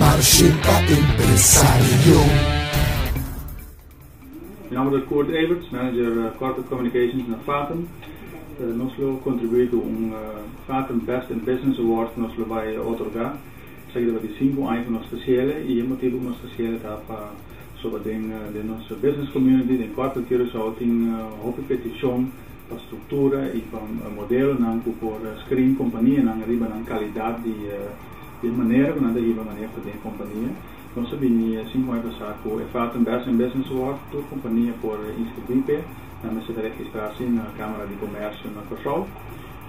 Marshe pa Empresario. Mi nomber ta Kurt Everts, manager Corporate Communications na Fatum. Nos lo contribui cu un Fatum Best in Business Award cu nos lo bay otorga. Esaki ta di 5 aña cu nos ta haciele y e motibo cu nos ta haciele ta pa sobre den nos business community, den Corporate Curaçao, tin hopi peticion pa structura y pa modelonan cu por screen companianan riba nan calidad di manera cu nan ta hiba maneho den compania. Nos a bini 5 aña pasa cu e Fatum Best in Business Award, tur compania por inscribi, nan mester registra na Camara di Comercio na Corsou.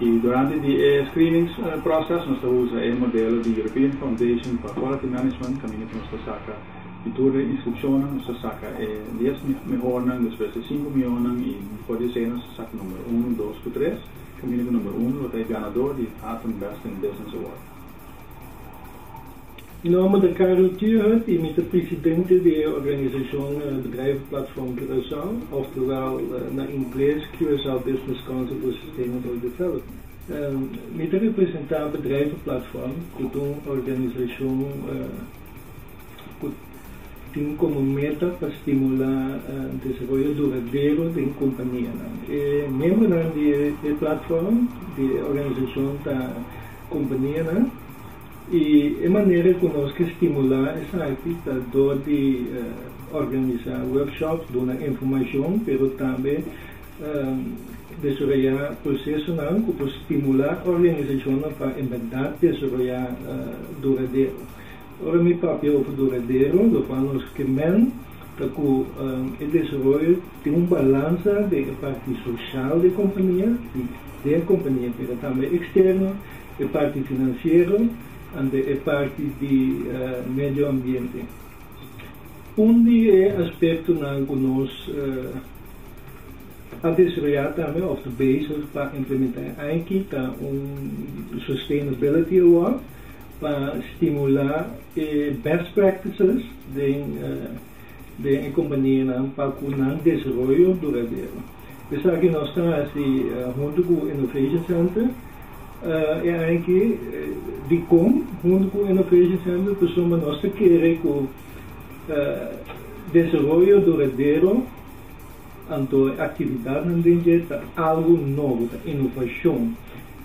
Y durante e screening process, nos ta usa e modelo di European Foundation for Quality Management, caminda cu nos ta saca di tur inscripcion, nos ta saca 10 mihor, despues di 5 miyon y por di nos ta saca number 1, 2 y 3, caminda cu number 1 ta e ganador di Fatum Best in Business Award. Mi nomber ta Karel Tierhut y mi ta presidente di e organisacion Bedrijvenplatform Curaçao, oftewel na Ingles Curaçao Business Council for Sustainable Development. Mi ta representa Bedrijvenplatform, cu ta un organisacion cu tin como meta pa stimula desaroyo duradero di compania. E miembronan di e platform, di e organisacion ta compania, y e manera cu nos kier stimula esaki ta door di organisa workshops, duna informacion, pero tambe desaroya procesonan cu por stimula organisacion pa en berdad desaroya duradero. Ora mi papia over duradero, loke nos kiermen ta cu e desaroyo tin un balansa di parti social di compania, di compania, pero tambe externo, e parti financiero y e parti di medio ambiente. Un di e aspectonan cu nos a desaroya tambe, of the basis pa implementa aki, ta un Sustainability Award pa stimula best practices di compania pa cu nan desaroyo duradero. Esaki nos ta asina hunto cu Innovation Center, e aki di com hunto cu Innovation Center, pasobra nos ta kere cu desaroyo duradero anto actividad den ta algo nobo, ta inovacion.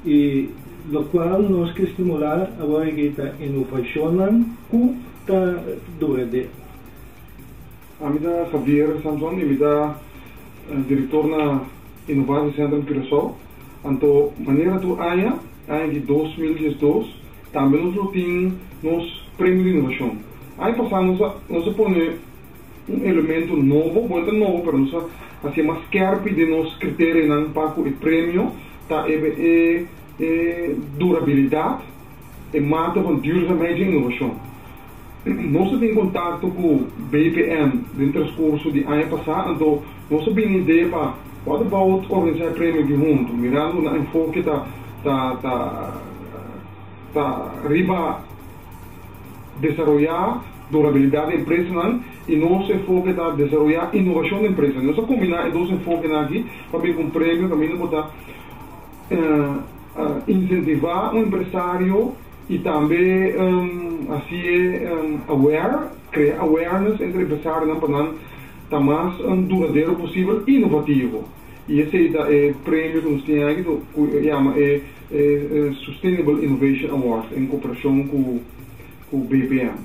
Y loke nos kier stimula awor ta inovacion cu ta duradero. Ami ta Javier Samson y mi ta director na Innovatie Centrum Curaçao. Anto, manera tur aña, aña di 2012, tambe nos tin nos premio di inovacion. Aña pasa nos a pone un elemento nobo, bon, nobo, pero nos a haci mas scherp den nos criterionan pa e premio, ta e durabilidad, e mate van duurzaamheid en innovatie. Nos tin contacto cu BPM den transcurso di aña pasa, anto nos a bin idea pa what about organisa e premio aki hunto, mirando na enfoke ta riba desaroya durabilidad di empresa y nos enfoke ta desaroya inovacion di empresa. Nos a combina e dos enfokenan aki pa bin cu un premio cu ta incentiva un empresario y tambe asina aware, crea awareness entre empresarionan pa nan ta mas duradero posibel, inovativo. Y esey ta e premio cu nos tin aki, cu yama e Sustainable Innovation Award, den cooperacion cu BPM.